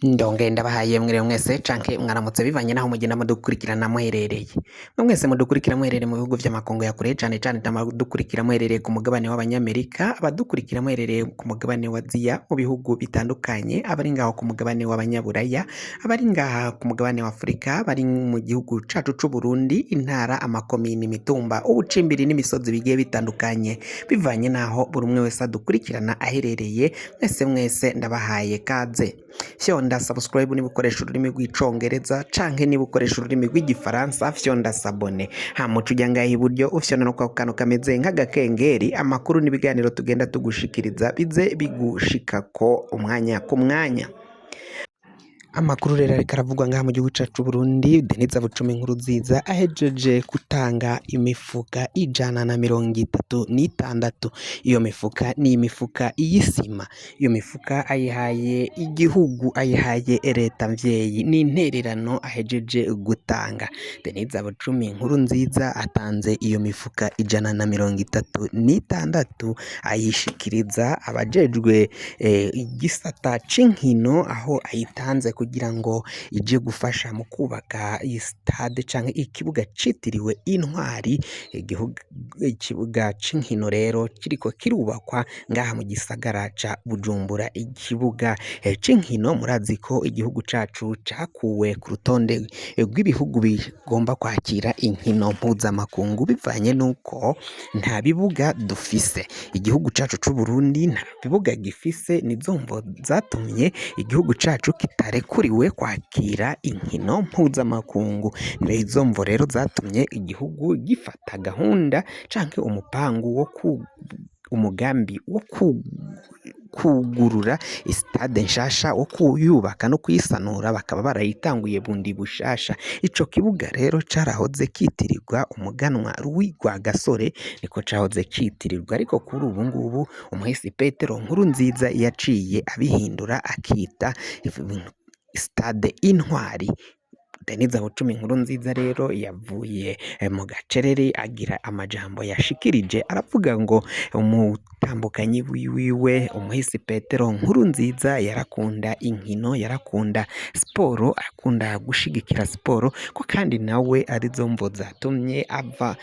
Ndongeye ndabahaye mwiriwe mwese canke mwaramutse bivanye naho mugenda mudukurikirana muherereye. Mwe mwese mudukurikira muherereye mu bihugu vy'amakungu ya kure cane cane abadukurikira muherereye ku mugabane w'abanyamerika, abadukurikira muherereye ku mugabane wa Aziya mu bihugu bitandukanye, abari ngaho ku mugabane w'abanyaburaya, abari ngaha ku mugabane wa Afurika, abari mu gihugu cacu c'Uburundi, intara, amakomine, imitumba, ubucimbiri n'imisozi bigiye bitandukanye, bivanye naho buri umwe wese adukurikirana aherereye, mwese mwese ndabahaye kaze. Fyonda subscribe niba ukoresha ururimi rw'icongereza canke niba ukoresha ururimi rw'igifaransa fyonda s'abonner, hama uca uja ngaha iburyo ufyonda no kwako kantu kameze nk'agakengeri, amakuru n'ibiganiro tugenda tugushikiriza bize bigushikako umwanya ku mwanya. Amakuru rero ariko aravugwa ngaha mu gihugu cacu c'Uburundi, Denise Bucumi Nkurunziza ahejeje gutanga imifuka 136. Iyo mifuka ni imifuka y'isima. Iyo mifuka ayihaye igihugu, ayihaye leta mvyeyi, ni intererano ahejeje gutanga. Denise Bucumi Nkurunziza atanze iyo mifuka 136 ayishikiriza abajejwe igisata c'inkino, aho ayitanze kugira ngo ije gufasha mu kubaka stade canke ikibuga citiriwe Intwari, ikibuga c'inkino rero kiriko kirubakwa ngaha mu gisagara ca Bujumbura. Ikibuga c'inkino murazi ko igihugu cacu cakuwe ku rutonde rw'ibihugu bigomba kwakira inkino mpuzamakungu bivanye n'uko nta bibuga dufise. Igihugu cacu c'Uburundi nta bibuga gifise, nizo mvo zatumye igihugu cacu kitarekuriwe kwakira inkino mpuzamakungu. Nizo mvo rero zatumye igihugu gifata gahunda canke umupangu wo ku umugambi wo kugurura stade nshasha, wo kuyubaka no kuyisanura, bakaba barayitanguye bundi bushasha. Ico kibuga rero carahoze kitirirwa umuganwa Louis Rwagasore, niko cahoze citirirwa, ariko kuri ubu ngubu umuhisi Petero Nkurunziza yaciye abihindura akita stade Intwari. Denise Bucumi Nkurunziza rero yavuye mu gacerere agira amajambo yashikirije, aravuga ngo umutambukanyi wiwe umuhisi Petero Nkurunziza yarakunda inkino, yarakunda siporo, akunda gushigikira siporo, ko kandi nawe arizo mvo zatumye ava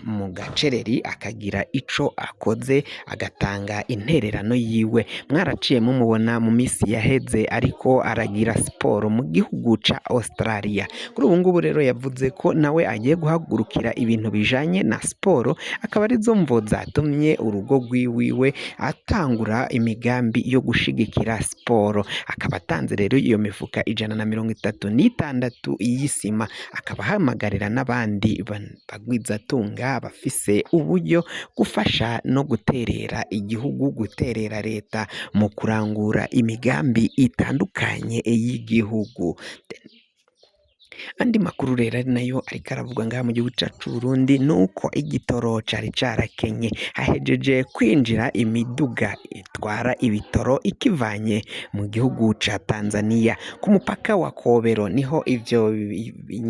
mu gacereri akagira ico akoze agatanga intererano yiwe. Mwaraciye mumubona mu misi yaheze ariko aragira siporo mu gihugu ca Australia. Kuri ubu ngubu rero yavuze ko nawe agiye guhagurukira ibintu bijanye na siporo, akaba arizo mvo zatumye urugo rwiwiwe atangura imigambi yo gushigikira siporo. Akaba atanze rero iyo mifuka 136 y'isima, akaba ahamagarira n'abandi bagwizatunga bafise uburyo gufasha no guterera igihugu, guterera leta mu kurangura imigambi itandukanye y'igihugu. Andi makuru rero ari nayo ariko aravugwa ngaha mu gihugu cacu c'Uburundi nuko igitoro cari carakenye, hahejeje kwinjira imiduga itwara ibitoro ikivanye mu gihugu ca Tanzania. Ku mupaka wa Kobero niho ivyo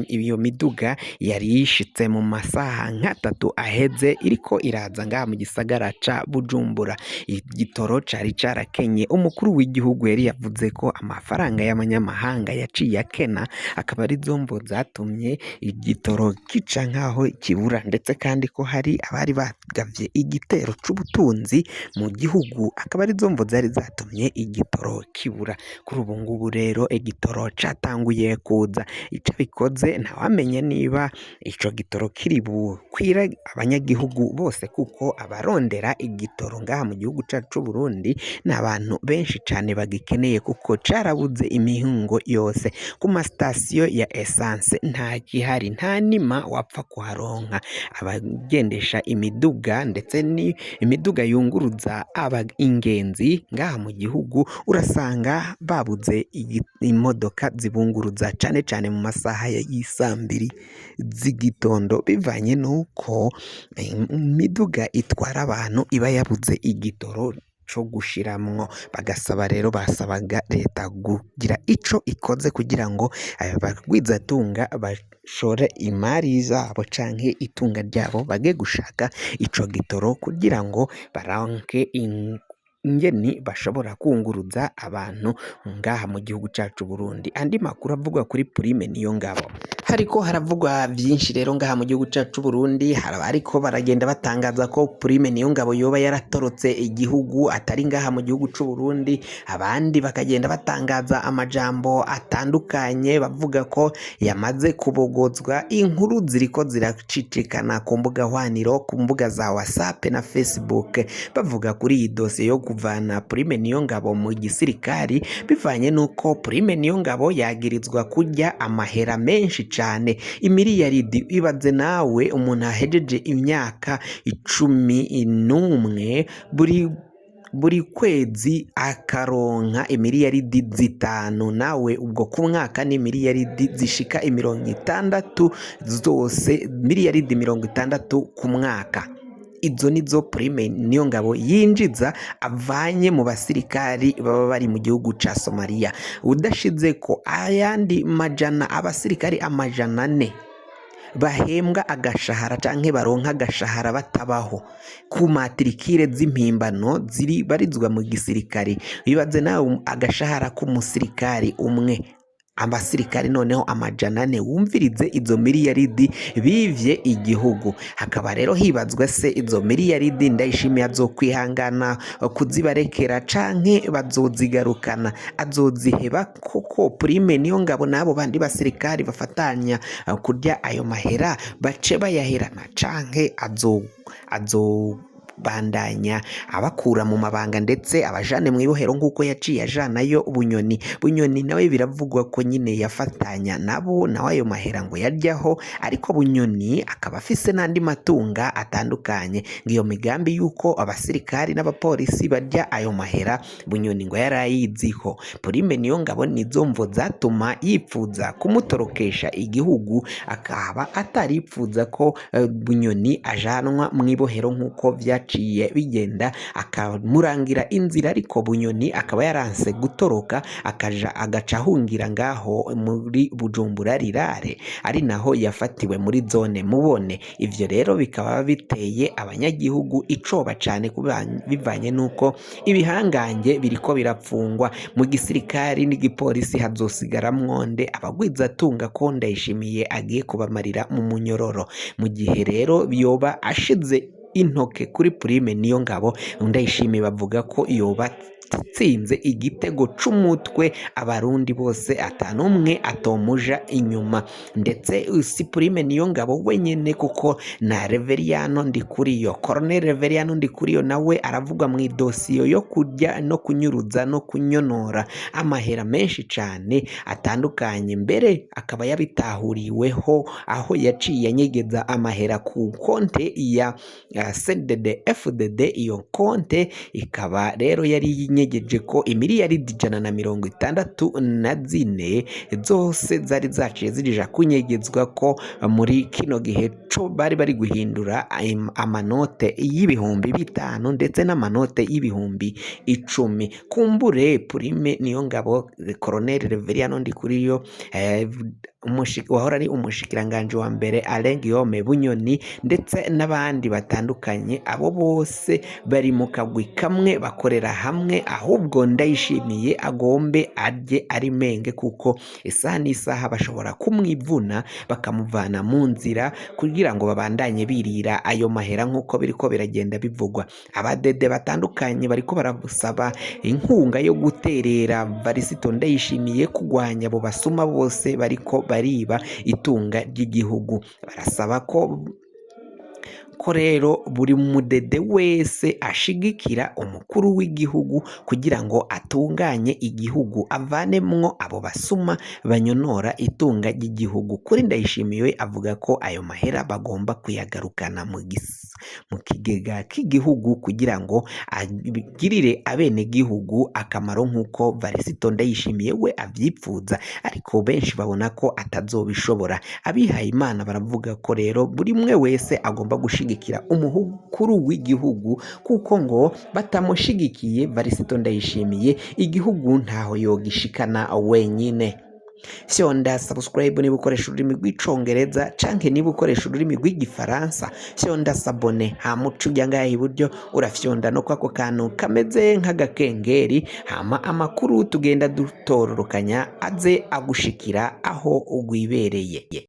iyo miduga yari yishitse mu masaha nk'atatu aheze, iriko iraza ngaha mu gisagara ca Bujumbura. Igitoro cari carakenye, umukuru w'igihugu yari yavuze ko amafaranga y'amanyamahanga yaciye akena, akaba arizo mvo zatumye igitoro kica nkaho kibura, ndetse kandi ko hari abari bagavye igitero c'ubutunzi mu gihugu, akaba arizo mvo zari zatumye igitoro kibura. Kuri ubu ngubu rero igitoro catanguye kuza, ico bikoze ntawamenye niba ico gitoro kiri bukwire abanyagihugu bose, kuko abarondera igitoro ngaha mu gihugu cacu c'Uburundi ni abantu benshi cane bagikeneye, kuko carabuze imihingo yose. Ku masitasiyo ya essence nta gihari, nta nima wapfa kuharonka. Abagendesha imiduga ndetse ni imiduga yunguruza aba ingenzi ngaha mu gihugu urasanga babuze imodoka zibunguruza cane cane mu masaha y'isambiri z'igitondo, bivanye nuko imiduga itwara abantu iba yabuze igitoro co gushiramwo. Bagasaba rero, basabaga leta kugira ico ikoze kugira ngo abagwizatunga bashore imari zabo canke itunga ryabo bage gushaka ico gitoro kugira ngo baronke ingeni bashobora kunguruza abantu ngaha mu gihugu cacu Burundi. Andi makuru avugwa kuri Prime Niyongabo, hariko haravugwa vyinshi rero ngaha mu gihugu cacu Burundi. Hari ariko baragenda batangaza ko Prime Niyongabo yoba yaratorotse igihugu, atari ngaha mu gihugu c'u Burundi. Abandi bakagenda batangaza amajambo atandukanye bavuga ko yamaze kubogozwa. Inkuru ziriko ziracicikana ku mbuga hwaniro, ku mbuga za WhatsApp na Facebook, bavuga kuri iyi dosiye yo kuvana Prime Niyongabo mu gisirikari, bivanye n'uko Prime Niyongabo yagirizwa kurya amahera menshi cane, imiliyaridi. Ibaze nawe umuntu ahejeje imyaka 11 buri kwezi akaronka imiliyaridi 5, nawe ubwo ku mwaka ni miliyaridi zishika 60 zose, miliyaridi 60 ku mwaka. Izo nizo Prime Niyongabo yinjiza avanye mu basirikari baba bari mu gihugu ca Somalia, udashize ko ayandi majana, abasirikari 400 bahembwa agashahara canke baronka agashahara batabaho ku matricule z'impimbano ziri barizwa mu gisirikari. Ibaze nawe agashahara k'umusirikari umwe, abasirikari noneho 400, wumvirize izo miliyaridi bivye igihugu. Hakaba rero hibazwa se izo miliyaridi Ndayishimiye azokwihangana kuzibarekera canke bazozigarukana, azoziheba koko? Prime Niyongabo n'abo bandi basirikari bafatanya kurya ayo mahera bace bayaherana, canke azo bandanya abakura mu mabanga ndetse abajane mu ibohero nk'uko yaciye ajanayo Bunyoni. Bunyoni nawe biravugwa ko nyine yafatanya nabo, nawe ayo mahera ngo yaryaho, ariko Bunyoni akaba afise n'andi matunga atandukanye. Ngo iyo migambi y'uko abasirikari n'abapolisi barya ayo mahera, Bunyoni ngo yarayiziho. Prime Niyongabo nizo mvo zatuma yipfuza kumutorokesha igihugu, akaba ataripfuza ko Bunyoni ajanwa mu ibohero nk'uko vyaciye bigenda, akamurangira inzira, ariko Bunyoni akaba yaranse gutoroka, akaja agaca ahungira ngaho muri Bujumbura rirare, ari naho yafatiwe muri zone Mubone. Ivyo rero bikaba biteye abanyagihugu icoba cane, bivanye n'uko ibihangange biriko birapfungwa mu gisirikari n'igipolisi, hazosigaramwo nde? Abagwizatunga ko Ndayishimiye agiye kubamarira mu munyororo. Mu gihe rero yoba ashize intoke kuri Prime Niyongabo, Ndayishimiye bavuga ko yoba atsinze igitego c'umutwe abarundi bose atanumwe atomuja inyuma. Ndetse si Prime Niyongabo wenyene, kuko na Reveriyano Ndikuriyo, Colonel Reveriyano Ndikuriyo, nawe aravugwa mu idosiyo yo kurya no kunyuruza no kunyonora amahera menshi cane atandukanye, mbere akaba yabitahuriweho aho yaciye anyegeza amahera ku konte ya CNDD FDD. Iyo konte ikaba rero yari yinyegeje ko imiliyaridi 164 zose zari zaciye zirija kunyegezwa ko muri kino gihe co bari guhindura amanote y'5,000 ndetse n'amanote y'10,000. Kumbure Prime Niyongabo, Colonel Reveriyano Ndikuriyo, wahora ari umushikiranganje wa mbere Alain Guillaume Bunyoni, ndetse n'abandi batandukanye, abo bose bari mu kagwi kamwe bakorera hamwe. Ahubwo Ndayishimiye agombe arye ari menge, kuko isaha n'isaha bashobora kumwivuna bakamuvana mu nzira kugira ngo babandanye birira ayo mahera nk'uko biriko biragenda bivugwa. Abadede batandukanye bariko barasaba inkunga yo guterera Varisito Ndayishimiye kugwanya abo basuma bose bariko bariba itunga ry'igihugu. Barasaba ko rero buri mudede wese ashigikira umukuru w'igihugu kugira ngo atunganye igihugu, avanemwo abo basuma banyonora itunga ry'igihugu. Kuri Ndayishimiye avuga ko ayo mahera bagomba kuyagarukana mu kigega k'igihugu kugira ngo agirire abenegihugu akamaro nk'uko Varisito Ndayishimiye we avyipfuza, ariko benshi babona ko atazobishobora. Abihaye Imana baravuga ko rero buri umwe wese agomba gushigikira umukuru w'igihugu, kuko ngo batamushigikiye Varisito Ndayishimiye igihugu ntaho yogishikana wenyine. Fyonda subscribe niba ukoresha ururimi rw'Icongereza, canke niba ukoresha ururimi rw'Igifaransa fyonda s'abonner, hama uca uja ngaha iburyo urafyonda no kwako kantu kameze nk'agakengeri, hama amakuru tugenda dutororokanya aze agushikira aho ugwibereye.